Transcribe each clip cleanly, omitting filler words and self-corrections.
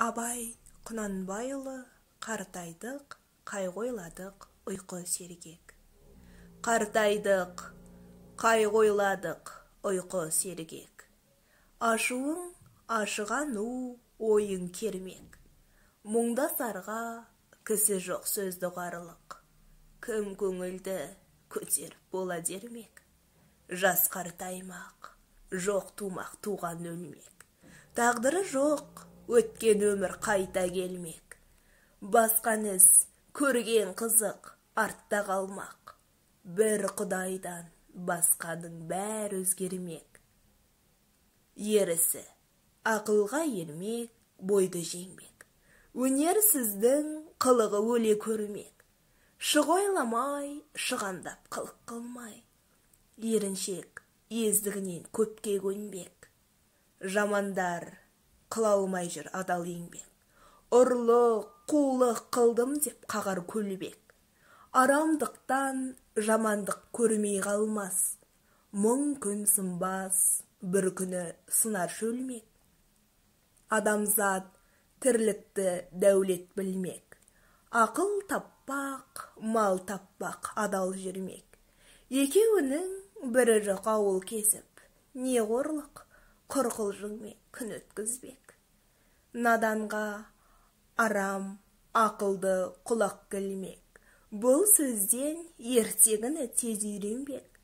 Абай Құнанбайұлы «Қартайдық, қайғы ойладық, ұйқы сергек». Қартайдық, қайғы ойладық, ұйқы сергек. Ашуың ашыған у, ойың кермек. Мұңдасарға кісі жоқ сөзді ұғарлық. Кім көңілді көтеріп бола дермек. Жас қартаймақ, жоқ тумақ туған өлмек. Тағдыры жоқ, өткен өмір қайта келмек. Басқан із, көрген қызық артта қалмақ. Бір Құдайдан басқаның бәрі өзгермек. Ерісі ақылға ермек, бойды жеңбек. Өнерсіздің қылығы өле көрмек. Шығ ойламай, шығандап қылық қылмай. Еріншек ездігінен көпке көнбек. Жамандар қыла алмай жүр адал еңбек. Ұрлық, қулық қылдым деп қағар көлбек. Арамдықтан жамандық көрмей қалмас. Мың күн сынбас, бір күні сынар шөлмек. Адамзат тірлікті дәулет білмек. Ақыл таппақ, мал таппақ, адал жүрмек. Екеуінің бірі жоқ ауыл кезіп, не қорлық, құр қылжыңмен күн өткізбек. Наданға арам, ақылды құлақ келмек. Бұл сөзден ертегіні тез үйренбек.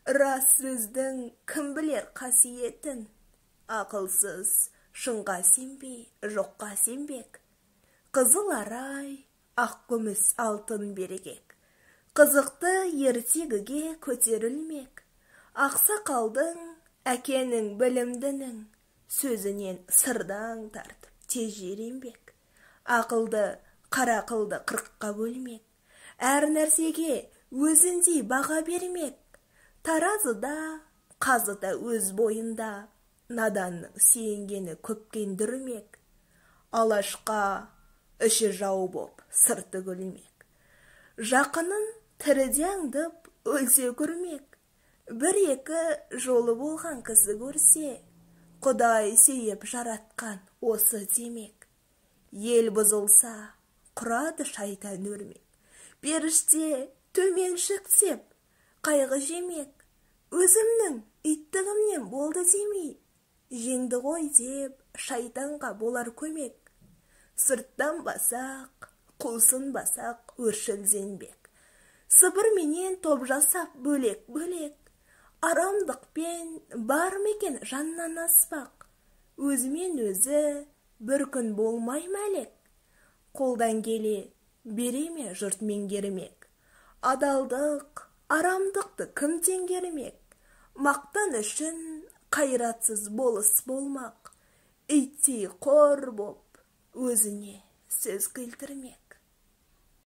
Рас сөздің кім білер қасиетін? Ақылсыз шынға сенбей, жоққа сенбек. Қызыл арай, ақ күміс алтын берекек. Қызықты ертегіге көтерілмек. Ақсақалдың, әкенің, білімдінің сөзінен сырдаң тартып тез жиренбек. Ақылды қара қылды қырыққа бөлмек. Әр нәрсеге өзіндей баға бермек. Таразыда, қазыда өз бойында, наданның сенгені көпкен дүрмек. Алашқа іші жау боп, сырты күлмек. Жақынын тіріде аңдып, өлсе көрмек. Бір-екі жолы болған кісі көрсе, Құдай сүйіп жаратқан осы демек. Ел бұзылса, құрады шайтан өрмек. Періште төменшіктеп, қайғы жемек. Өзімнің иттігімнен болды демей, жеңді ғой деп шайтанға болар көмек. Сырттан басақ, қусынбасақ өршілденбек. Сыбыр менен топ жасап бөлек-бөлек. Арамдықпен бар ма екен жаннан аспақ? Өзімен өзі бір күн болмай мәлек. Қолдан келе бере ме жұрт меңгермек? Адалдық, арамдықты кім теңгермек? Мақтан үшін қайратсыз болыс болмақ. Иттей қор боп өзіне сөз келтірмек.